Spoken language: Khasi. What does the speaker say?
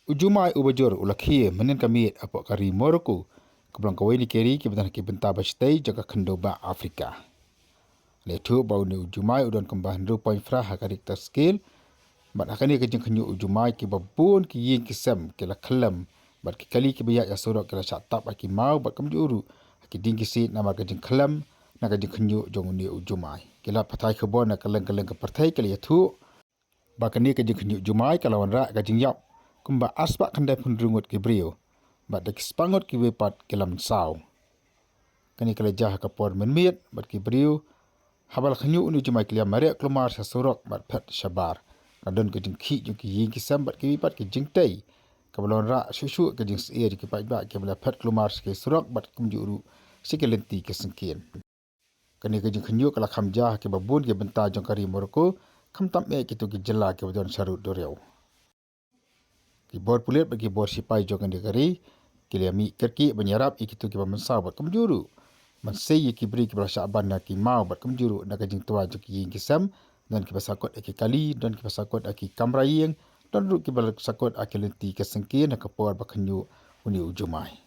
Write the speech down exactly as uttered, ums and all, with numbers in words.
U jumai uba jur u la khie mynhynnin ka miet hapoh ka ri Morocco, kaba long kawei na ki ri kiba don ha ki bynta ba shatei jong ka khyndew bah Africa. La ïathuh ba une u jumai u don kumba hynriew point phra ha ka Richter scale. Bad ha kane ka jingkhynñiuh u jumai, kiba bun ki ïing ki sem ki la khyllem, bad ki kali kiba ïaid ha surok ki la shah tap ha ki maw, bad kumjuh ruh ha ki dieng ki siej namar ka jingkhyllem na ka jingkhynñiuh jong une u jumai. Ki lad pathai khubor na kylleng kylleng ka pyrthei ki la ïathuh ba kane ka jingkhynñiuh jumai ka la wanrah ka jingïap kumba arspah khyndaiphew hynriew ngut ki briew, bad da ki spah ngut kiwei pat ki la mynsaw. Kane ka la jia ha ka por mynmiet, bad ki briew haba la khynñiuh une u jumai ki la ïa mareh kulmar sha surok bad phet shabar. La don ka jingkhih jong ki ïing ki sem bad kiwei pat ki jingtei, kaba la wanrah shuh shuh ka jingsyier jong ki paidbah kiba la phet kulmar sha ki surok bad kumjuh ruh sha ki lynti ki syngkien. Kane ka jingkhynñiuh ka la kham jia ha kiba bun ki bynta jong ka ri Morocco, khamtam eh kito ki jylla kiba don sharud duriaw. Ki bor pulit bad ki bor sipai jong kane ka ri ki la ïa mih kyrkieh ban ïarap ïa kito kiba mynsaw bad kumjuh ruh ban sei ïa ki briew kiba la shah ban na ki maw bad kumjuh ruh na ka jingtwa jong ki ïing ki sem. Don kiba sahkut ha ki kali, don kiba sahkut ha ki kamra ïing, don ruh kiba sahkut ha ki lynti ki syngkien ha ka por ba khynñiuh une u jumai.